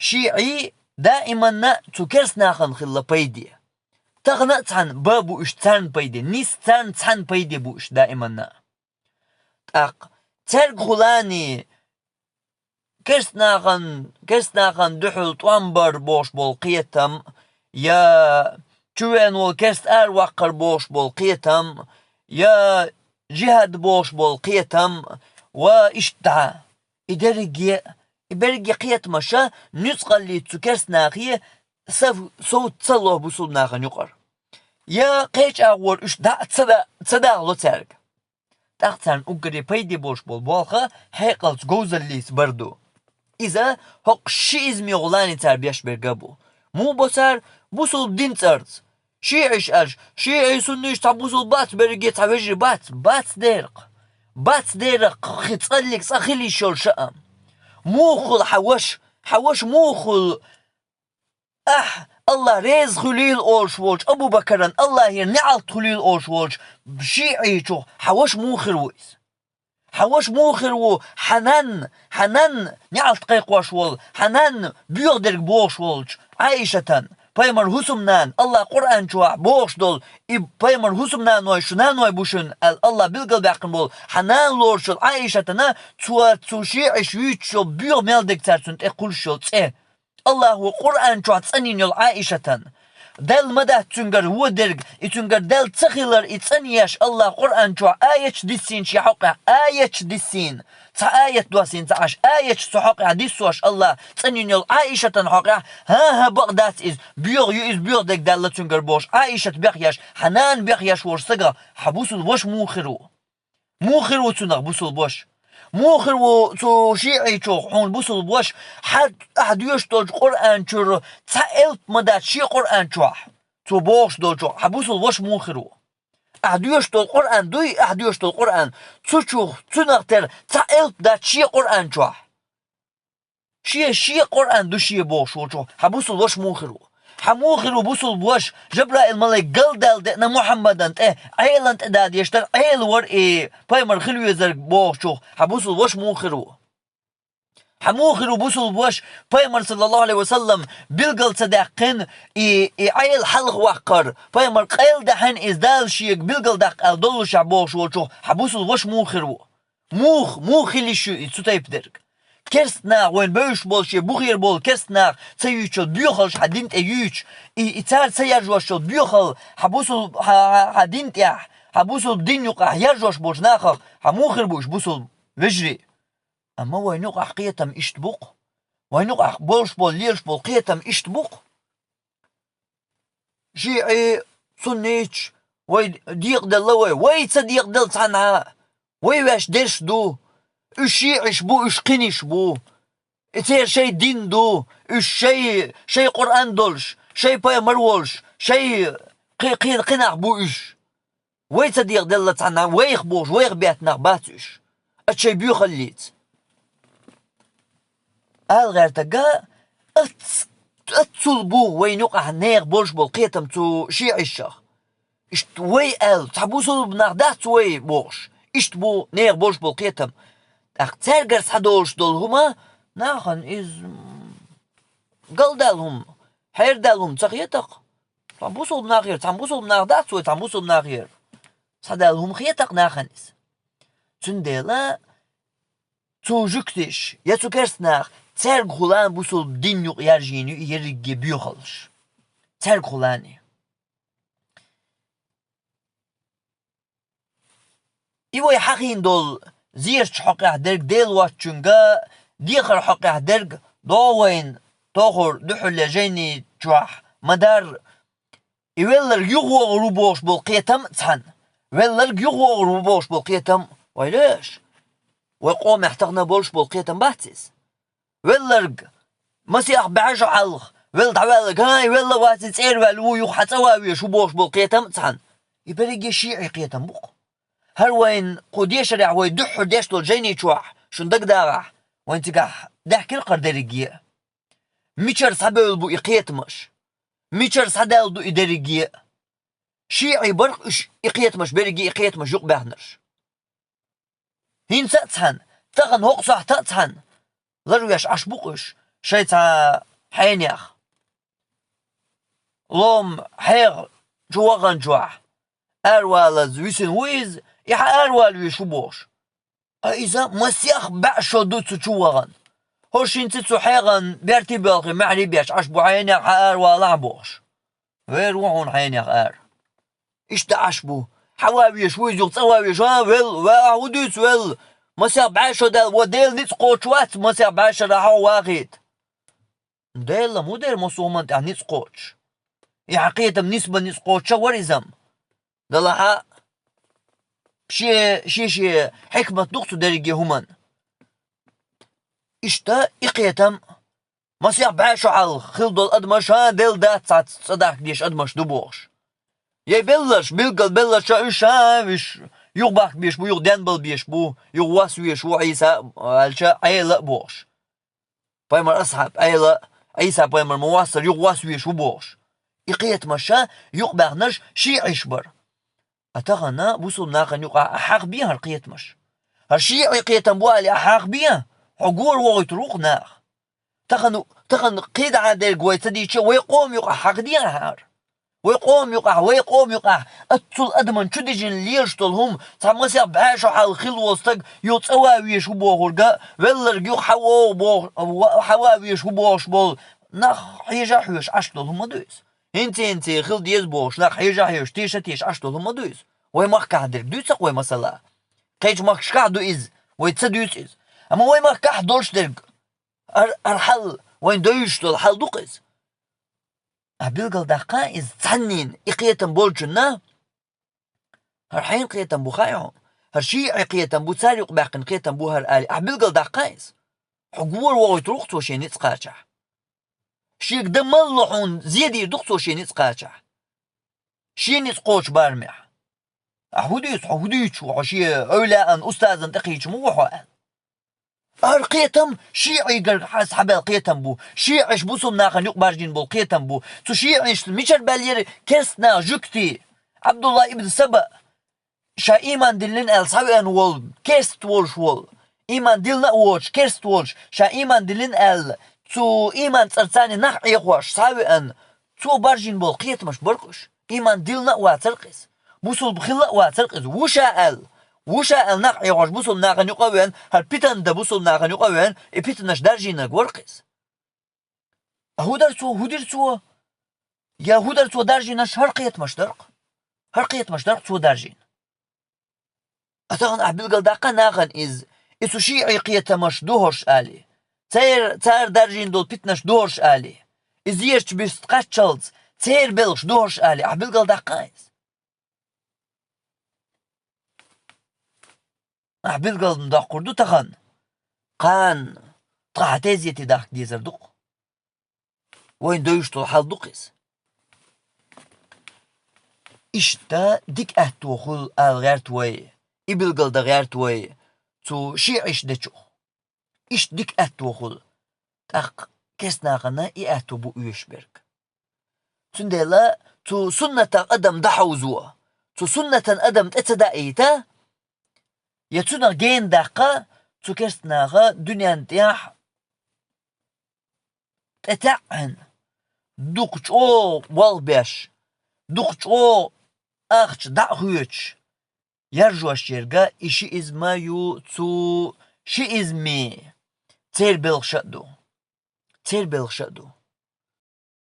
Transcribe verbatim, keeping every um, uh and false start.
шиӀий даиманна цу керстанахана хилла пайде. Тахана а цхьана ба бу уьш царна пайде, нийса царна цхьана пайде бу уьш даиманна. ТӀаккха цаьргахулани керстанахана, керстанахана дуьхьал тӀом бар бохуш болу кхетам, я чувеана волу керста араваккхар бохуш болу кхетам, я жихӀад бохуш болу кхетам, ва иштта дӀа. И дерриге, и берриге кхетамаша нуьцкъаллица цу керстанахе сов-, сов ца ло бусулба нахана юкъара. Я кхечу агӀор уьш дӀа а ца да-, ца дахало цаьрга. ТӀаккха царна уггаре пайде болуш болу болх хьекъалца, говзаллица бар ду. Иза хӀокху ши изме гӀулани цара беш берг а бу. Муха бо цара? Бусулба дин цӀарца. ШиӀиш аьлча, шиӀий, сунниш цхьа бусулба бац, берриге цхьа вежарий бац, бац дерриг. Бац дерриг, кхин цкъа а цкъа хила йиш йолу шаъ. Муха хуьлу хьан ваша? Хьан ваша муха хуьлу? Ахь, АллахӀ реза хуьлийла олуш волчу Абу-Бакаран, АллахӀера неӀалт хуьлийла олуш волчу шиӀийчух хьан ваша муха хир ву иза? Хьан ваша муха хир ву хьан нанна, хьан нанна неӀалт кхайкхош волу, хьан нанна боьха дерг бохуш волчу Ӏаишатан, пайхамар хӀусамнана, АллахӀа Къуръан чохь бохуш долу, и пайхамар хӀусамнаной шу наной бу шуна аьлла, АллахӀа билгалбаьккхина болу хьан нана лоруш йолу Ӏаишатана, цо цу шиӀиш юьйцуш йолу боьха мел дерг цара цунна тӀе кхуллуш йолу цӀе. АллахӀа Къуръан чохь цӀанйина йолу Ӏаишатан. Далла ма дац цуьнгара вон дерг, и цуьнгара Далла ца хилар и цӀанъеш, АллахӀа Къуръан чохь аяташ диссийна шен хьокъехь, аяташ диссийна. Цхьа аят доссийна ца Ӏаш, аяташ цу хьокъехь диссош АллахӀа цӀанйина йолу Ӏаишатан хьокъехь, хӀан-хӀа, бакъ дац иза, боьха ю иза, боьха дерг даьлла цуьнгара бохуш, Ӏаишат бехъеш, хьан нана бехъеш волчу стагах хьан бусулба ваша муха хир ву? Муха хир ву цунах бусулба ваша? Муха хир ву цу шиӀийчух хьуна бусулба ваша? Хьан ахь доьшуш долчу Къуръан чуьра цхьа элп ма дац шен Къуръан чохь, цо бохуш долчух хьан бусулба ваша муха хир ву? Ахь доьшуш долу Къуръан дуй, ахь доьшуш долу Къуръан, цу чух, цунах тера цхьа элп дац шен Къуръан чохь. Шен, шен Къуръан ду шен бохуш волчух хьан бусулба ваша муха хир ву? Хьан муха хир ву бусулба ваша? Жабраил-малик галдаьлла деана Мухьаммадан тӀе, Ӏелан тӀе да деш дара, Ӏела вара и пайхамар хила везарг бохучух хьан бусулба ваша муха хир ву? Хьан муха хир ву бусулба ваша? Пайхамар, саллаллаху Ӏалайхи ва саллам, билгал ца даьккхина, и, и Ӏела хьалха ваккхар, пайхамар къайладаьхьина иза Дала шега билгал даккха аьлла доллушехь бохуш волчух хьан бусулба ваша муха хир ву? Муха, муха хила йиш ю и цу тайпа дерг? Керстанах, вайн бевзаш болу, шен бухера болу керстанах ца юьйцуш йолу боьхалш хьан дин тӀе юьйцуш, и, и цара ца яржош йолу боьхал хьан бусул-, хьан, хьан, хьан дин тӀехь, хьан бусулба дин юкъахь яржош болчу нахах хьан муха хир бу уьш бусулба вежарий? Амма вайн юкъахь кхетам иштта бу-кх. Вайн юкъахь болуш болу, лелаш болу кхетам иштта бу-кх. ШиӀий, сунниташ, вай декъаделла вай. Вай ца декъаделла цхьанхьа, вай ваьш дерш ду. Уьш шиӀиш бу, уьш кхиниш бу. И церан шайн дин ду. Уьш шайн, шайн Къуръан долуш, шайн пайхамар волуш, шайн кхи-, кхин-, кхин нах бу уьш. Вай ца декъаделла цхьанхьа, вайх бохуш, вайх бетта нах бац уьш. Ачу шайн боьхаллица. Ала гӀертарг, ац-, аццул бу вайн юкъахь нехан болуш болу кхетам цу шиӀийшах. Иштта вай аьлла, цхьа бусулба нах дац вай бохуш. Иштта бу нехан болуш болу кхетам. ТӀаккха цаьргара схьадолуш долу хӀума нахана иза, м, галдаьлла хӀума, хьерадаьлла хӀума ца хета-кх. Цхьа бусулба нахера, цхьа бусулба нах дац вай, цхьа бусулба нахера схьадаьлла хӀума хета-кх нахана иза. Цундела цу жуьгтиш, я цу керстанах, цаьргахула бусулба дин юкъа яржийна ю и ерриге боьхаллаш. Цаьргахулани. И вай хьахийна долу зерачу хьокъехь дерг, Дела воцчуьнга дехар хьокъехь дерг догӀу вайна тохур дуьхьал я жайни чохь ма-дарра. И велларг юхавогӀур ву бохуш болу кхетам а цхьаьна. Велларг юхавогӀур ву бохуш болу кхетам, вай лоьш. Вай къомехь тахана болуш болу кхетам бац иза. Велларг масех бӀе шо хьалха, велла дӀаваьлларг, хӀай, велла вац и, цӀера ваьлла ву, юха хьан цӀа ван везаш ву бохуш болу кхетам а цхьаьна. И берриге шиӀий кхетам бу-кх. ХӀара вайн кху дешарехь вай дуьххьара деш долу жайни чохь шуна дагадагӀахь, вайн цигахь даьхкира кхара дерриге. Мичара схьабевлла бу и кхетамаш? Мичара схьадаьлла ду и дерриге? ШиӀий бара-кх уьш и кхетамаш, берриге и кхетамаш юкъабаьхнарш. ХӀинца а цхьаьна, тахана хӀокху сохьта а цхьаьна ларвеш Ӏаш бу-кх уьш, шайн цхьа хьенех. Лом хьех чу ваханчохь, аравалаза висина ву иза, и хьан аравала везаш ву бохуш. Ткъа иза масех бӀе шо ду цу чу вахана. ХӀорш хӀинца цу хьехана бертий боьлхий маьхьарий беш Ӏаш бу хьенех, хьан аравалахь бохуш. Вер ву хьуна хьенех ара. Иштта Ӏаш бу. Хьан ван везаш ву иза, юха цӀа ван везаш, а, велла, ва ахьа хӀун дуьйцу велла? Масех бӀе шо даьлла, ва Делан ницкъ кхочуш вац, масех бӀе шо хьо вахийта. Делан мудар массо а хӀуманна тӀехь ницкъ кхочуш. И хьан кхетам нисбан ницкъ кхочуш а вара иза-м. Делахь а, шен, шен, шен хьикмат ду-кх цу дерриге хӀуманна. Иштта и кхетам, масех бӀе шо хьалха хилла долу адамаш, ша делла дац цхьацца цӀа дахка дезаш адамаш ду бохуш. Я белларш, билггал белларш, ша уьш, ша уьш юхабахка безаш бу, юха денбала безаш бу, юха восса везаш ву Ӏийса аьлча, Ӏела а бохуш. Пайхамар асхьаб Ӏела, Ӏийса пайхамар ма-вассара юха восса везаш ву бохуш. И кхетамаш ша юкъабаьхнарш шиӀаш бара. Ткъа тахана бусулба нахана юкъахь а хьахабе хӀара кхетамаш. ХӀара шиӀий кхетам бу аьлла а хьахабе, хьо гора вохуьйтур ву-кх наха. Тахана, тахана кхидӀа дерг вай ца дийча, вай къоман юкъахь хьахадехьара. Вай къоман юкъахь, вай къоман юкъахь, аццул адаман чу дижина лелаш долу хӀума, цхьа масех бӀе шо хьалха хилла волу стаг, юха цӀа ван везаш ву бохург а, велларг юха хьан вогӀу боху-, ва-, хьан ван везаш ву бохуш болу нах хьежа а хьоьжуш Ӏаш долу хӀума ма ду иза. ХӀинца-хӀинца хила деза бохуш, нах хьежа а хьоьжуш, теша а тешаш Ӏаш долу хӀума ма ду иза. Вай махкахь дерг дуьйцу-кх вай масала. Кхечу махкашкахь а ду иза, вай ца дуьйцу иза. Амма вай махкахь а долуш дерг, ар-, ар хьал, вайн девзаш долу хьал ду-кх иза. Ахь билгалдаккха иза цхьаннена, и кхетам болчунна, хӀара хьенан кхетам бу хаьий хьуна? ХӀара шиӀий кхетам бу, цара юкъабаьккхина кхетам бу хӀара, аьлла, ахь билгалдаккха иза. Хьо гора вохуьйтур ву-кх цо шен ницкъ кхачахь. Шега дан мала ло хьуна, зен дийр ду-кх цо шен ницкъ кхачахь. Шен ницкъ кхочу барамехь. Ахь хӀун дуьйцу, хьо хӀун дуьйцуш ву, хьо шен эвлаан, устазан тӀекхийча ма ву хьо аьлла. ХӀара кхетам шиӀийгара хьа-, схьабаьлла кхетам бу. ШиӀаш бусулба нахана юкъабаржийна болу кхетам бу. Цу шиӀашна мичара баьллера керста нах, жуьгтий? Ӏабдулла ибн Саба, ша ийман диллина аьлла схьавеана волу, керста волуш волу. Ийман диллина а воцуш, керста волуш, ша ийман диллина аьлла, цу ийман цӀарца нах Ӏехош схьавеана, цо баржийна болу кхетамаш бара-кх уьш. Ийман диллина а вацара-кх иза. Бусулба хилла а вацара-кх иза. Ву ша аьлла. Ву ша аьлла нах Ӏехош бусулба нахана юкъа а веана, хӀара питана дан бусулба нахана юкъа а веана, и питанаш даржийнарг вара-кх иза. А хӀун дара цо, хӀун дира цо? Я хӀун дара цо даржийнарш, хӀара кхетамаш дара-кх. ХӀара кхетамаш дара-кх цо даржийна. А тахана ахь билгалдаккха нахана иза, и цу шиӀий кхетамаш ду хӀорш алий. Цер-, цара даржийна долу питанаш ду хӀорш алий. И зерачу бист кхаччалц церан белхаш ду хӀорш алий, ахь билгалдаккха иза. Ахь билгалдаккхур ду тахана. Кхана тхан тезете дахка дезар ду-кх. Вайн девзаш долу хьал ду-кх иза. Иштта дика аьтто хуьлу ала гӀерта вай, и билгалдан гӀерта вай, цу шиӀаш дечух. Иштта дика аьтто хуьлу. ТӀаккха керста нахана и аьтто бу оьшуш берг. Цундела цу суннатах адам дӀахьовзо, цу суннатан адам тӀе ца даийта, я цунах гена даккха, цу керста наха дуьнен тӀехь тӀетаьӀӀина, дукха чӀогӀа болх беш, дукха чӀогӀа ахча дӀа а хоьцуш, яржош ерга и шиизма ю цу шиизме. Церан белхаш а ду. Церан белхаш а ду.